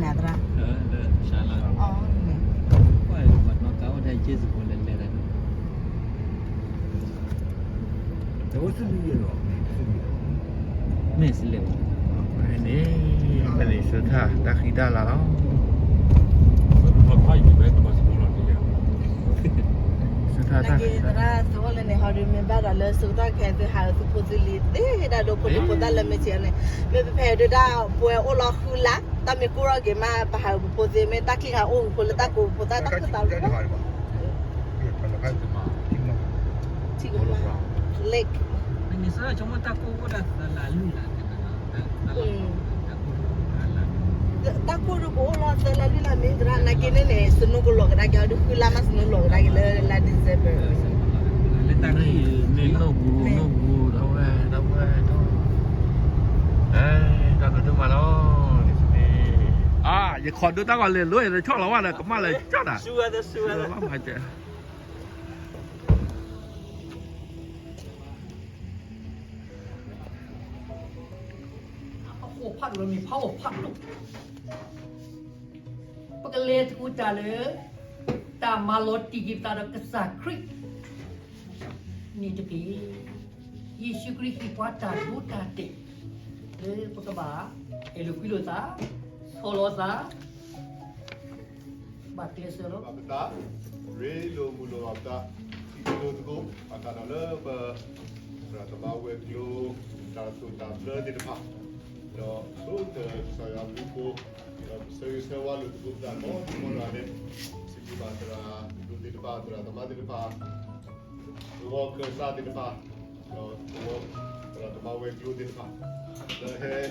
န့ၣ်သရၣ်, လၢဆါလီၤ, အီၤန့ၣ်, ပှၤနီၢ်ကါအိၣ်ထဲယ့ၢ်စဖိလဲၤလဲၤဒီး, မ့ၢ်စလဲၤဘၣ်, န့ၣ်, ဖဲန့ၣ်ဆၢထၢၣ်တၢ်ဃံတၢ်လၤလီၤ. နာ်က့သရၣ်သုအိၣ်လၢန့ၣ် ဟီဒုးမ့ၢ်ဘၣ်ဒီးလၢသုကတၢ်ခဲသုဟးသုဖိသုလံၤသ့ဒၣ်ဒိဖိဒိဖိတၢ်လၢမ့ၢ်စံးန့ၣ်, မ့ၢ်ဖဲဖဲဒုးဒၣ်ပှဲၤအိၣ်လီၤဃုလါ, တၢ်မ့ၢ်ကိၢ်ထီၣ်က့ၤမး ပဟးပဖိသ့မ့ၢ်တၢ်ချံဂၤအိၣ်ဂ့ၤဖိလၢတၢ်ကိးဖိသၣ်တၢ်ခိၣ်သးလီၤ, ထံကမါ, lake, တၢ်ခိၣ်ဒုးကအိၣ်လီၤသၢလါလွံၢ်လါမ့ၢ်သရၣ်, နာ်က့န့ၣ်န့ၣ် snow ကလီၤကဒါက့ၤအီၤဒုးဃုလါမး snow လီၤကဒါက့ၤလၢလါ December, လၢတၢ်ဂ့ၢ်မ့ၢ်နီၢ်ပူၤ နီၢ်ပူၤ တၢ်ဝဲ တၢ်ဝဲ တၢ်ကဒိၣ်မးလီၤ, အါ ယခီဒိၣ်တၢ်ဂီၤလဲၤလိၤ ယတဆီၣ်လီၤဝဲဒီး ကမၣ်လၢကၠီၣ်တၢ် ဆူဝဲသ့ၣ်ဆူဝဲသ့ၣ် အဃိဖးဒိၣ်လၢမ့ၢ်ဖးအီၣ်ဖးဒိၣ်, ပကလဲၤသကိးတၢ်လၢ တၢ်မၤလီၤတံၢ်က့ၤပသးဒီးကစၢ်ခရံာ်န့ၣ်တက့ၢ်. ယ့ၣ်ၡူးခရံာ်ဟ့ၣ်ပှၤတၢ်ဒိတၢ်တဲာ် လၢပကဘၣ်အဲၣ်လိာ်ကွံလိာ်သး, ဆီၣ်လီၤသး ဘၣ်ကျဲးစၢးလီၤ. ဘၣ်ပသး, ရ့လိာ်မုာ်လိာ်ဘၣ်ပသး, ထံၣ်လိာ်သကိး ဘၣ်ဃးဒီးလၢပ သရၣ်သမါဝဲၤကျိၤ တၢ်သိၣ်တၢ်ဘျၢသ့ၣ်တဖၣ်, ဒီးဆိကတၢၢ်ကစၢ်ယွၤဘျုးအဃိ, ဒီးပဆၢဂ့ၤဆၢဝါလိာ်သကိးပသးကိးဒံကိးနီၢ်ဂၤဒဲး, စံးဘျုးဘၣ်သရၣ်ဒိၣ်သ့ၣ်တဖၣ် သရၣ်သမါသ့ၣ်တဖၣ်, သဝီခၢၣ်စးသ့ၣ်တဖၣ်, ဒီးသဝီ သရၣ်သမါဝဲၤကျိၤသ့ၣ်တဖၣ်, လၢဟဲ ဟ့ၣ်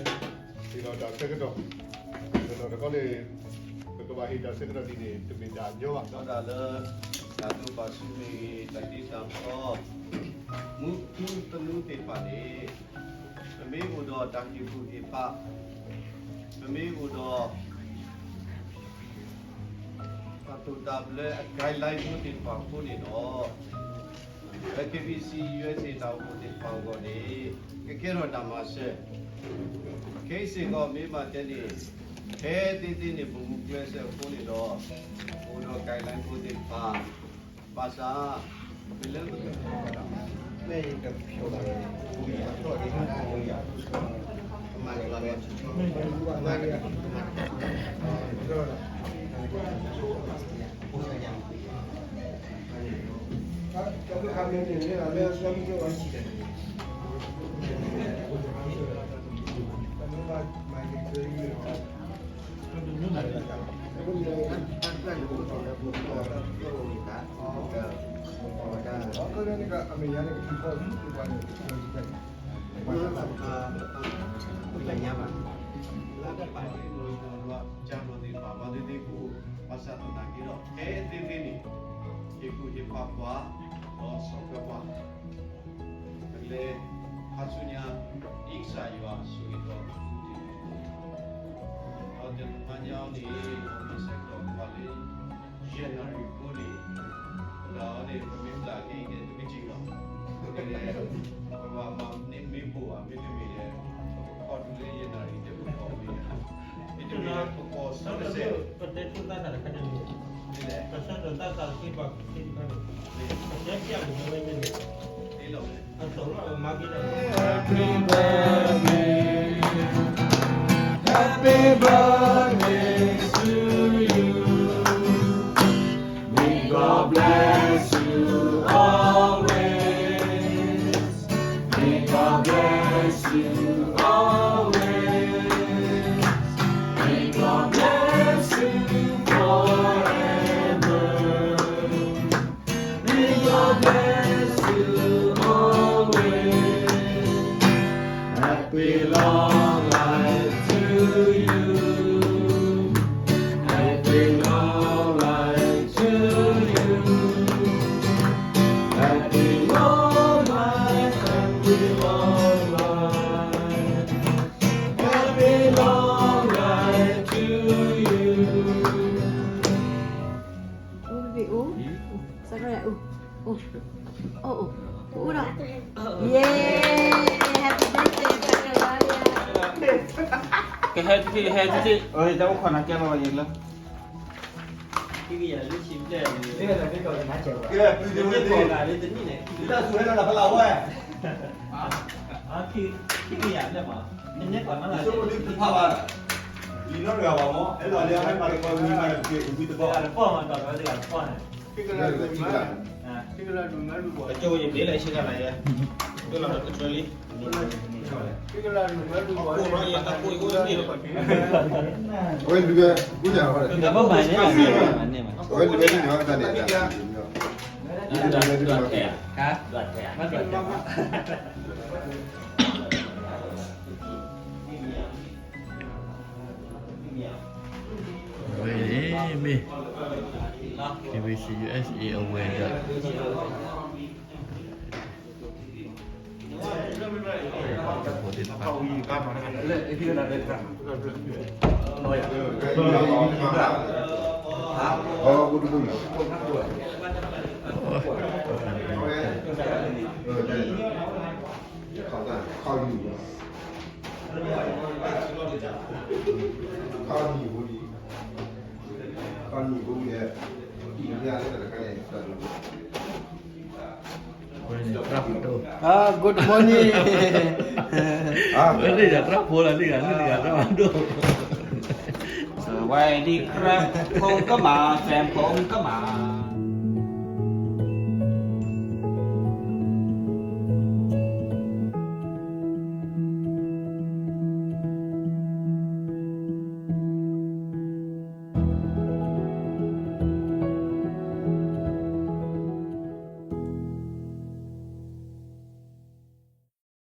လီၤတၢ်ဆၢကတီၢ်, ဒီးတခီန့ၣ် ပကဘၣ်ဟ့ၣ်တၢ်ဆၢကတီၢ်ဒ်န့ၣ် တမ့ၢ်တၢ်ညီဘၣ်. ဒီးတၢ်လၢ တၢ်ဒိးဘၣ်ဆူမ့ၢ်ဂ့ၤ တၢ်သံတၢ်ပှီၢ် မူမူသနူသ့ၣ်တဖၣ်န့ၣ် ပမ့ၢ်အိၣ်ဒီးတၢ်ဟ့ၣ်ကူၣ်ဟ့ၣ်ဖး, ပမ့ၢ်အိၣ်ဒီး တၢ်သိၣ်တၢ်ဘျၢအ guideline ဖိသ့ၣ်တဖၣ်အဃိန့ၣ်ဒီး လၢ KBC USA တၢ်အိၣ်ဖှိၣ်သ့ၣ်တဖၣ်အဂီၢ်န့ၣ် ကကဲထီၣ်တၢ်မၤစၢၤ, ခဲအံၤစ့ၢ်ကီးမ့ၢ်ဘၣ်တဲန့ၣ် ခဲသ့သ့န့ၣ် ပမူကျဲးစၢးအဃိန့ၣ်ဒီး အိၣ်ဒီး guideline ဖိသ့ၣ်တဖၣ် ဘၣ်ဆၣ် မ့ၢ်လၢပက လၢတၢ်ပာ်တ့ၢ်နီၢ်နီၢ် ကၢ်နီၢ်သ့ၣ်တဖၣ် ဘၣ်သ့ၣ်သ့ၣ်ပူၤ ဘၣ်ဆၣ်သနာ်က့ဒီး ခဲသ့သ့န့ၣ် ဟ့ၣ်ကူၣ်ဟ့ၣ်ဖးပှၤ ဒီးဆီၣ်ထွဲပှၤ ပကလဲၤခါဆူညါ ဒ်ကစၢ်ယွၤဆိၣ်ဂ့ၤဒီး ဒီးတနံၤညါအံၤန့ၣ် ပမ့ၢ်ဆဲးကတီၢ်ပှၤလၢ ယဲၢ်နၣ်ရံၣ်ဖိန့ၣ် ဒီးန့ၣ် ပမ့ၢ်ဘျးက့ၤန့ၣ် တမ့ၢ်ထံၣ်လီၤ. ပကဘၣ်မၤန့ၢ်မ့ၣ်ပိၢ်ဘၣ် မ့တမ့ၢ်ဒီး ပကခီၣ်တုၤလၢယဲၢ်နၣ်ရံၣ် တဲပကီၢ်မ့ၢ်ဧါ, မ့တမ့ၢ်ဒီး ပကီၢ်စီတစဲး ပတဲဆိသးတၢ်တခါန့ၣ် ပဆၢဒိၣ်တၢ်သးတသ့ဘၣ်ကသ့တခါန့ၣ် ပဆၢပျၢ်မ့ၢ်ဝဲန့ၣ် အစီၣ်လီၤမၤက့ၤတၢ် Happy birthday, happy birthday to you. May God bless you always. May God bless you always. May God bless you forever. May God bless you always. Happy long life to you. Happy long life to you. Happy long life, happy long life. Happy long life to you. Ooh, baby, ooh. Zachariah, ooh. Ooh. Oh, ooh. Ooh, ooh, da. Yay! Happy birthday, Zachariah. ဟဲတထံၣ် ဟဲတထံၣ် အတၢ်အိၣ်ခိးနၤကဲလီၤယလၢ ကဲ ပူၤတဝဲတနံၣ်န့ၣ် လၢသူဟဲလီၤလၢဖလၢဝဲ ခံကယၤလၢမး နန့ၢ်ကီးနီၢ်လီၤ ယဆိကမိၣ်ဒ်တဖၣ်ဘၣ် လံနီတဂၤဘၣ်မး ဟဲလီၤလၢဟဲမၤတခီမံၤမၤတက့ၢ် ဝံတဘီ တပီၢ်မး တီၢ်ကီးတဂၤတပီၢ်န့ၣ် ကလၢဒူၣ်မး ကလၢဒူၣ်မး ကၠိယဘ့ၣ်လၢဆ့ကၤလၤယဲ ကလၢဒူၣ်မး ကလၢဒူၣ်မး အဝဲဒုးဝဲ ကူၣ်ညါဝဲ အဝဲဒုးဝဲဒုးညါဝဲတၢ်န့ၣ် အဝဲဒုးဝဲဒုးညါဝဲ ဝဲန့ၣ်မ့ၢ် KBC USA အဝဲဒၣ် Good morning. ဝဲန့ၣ်ယၤတၢ်ဖိလီၤ န့ၣ်ယၤတၢ်ဖိဒိၣ် สวัสดีครับ ผมก็มา แฟนผมก็มา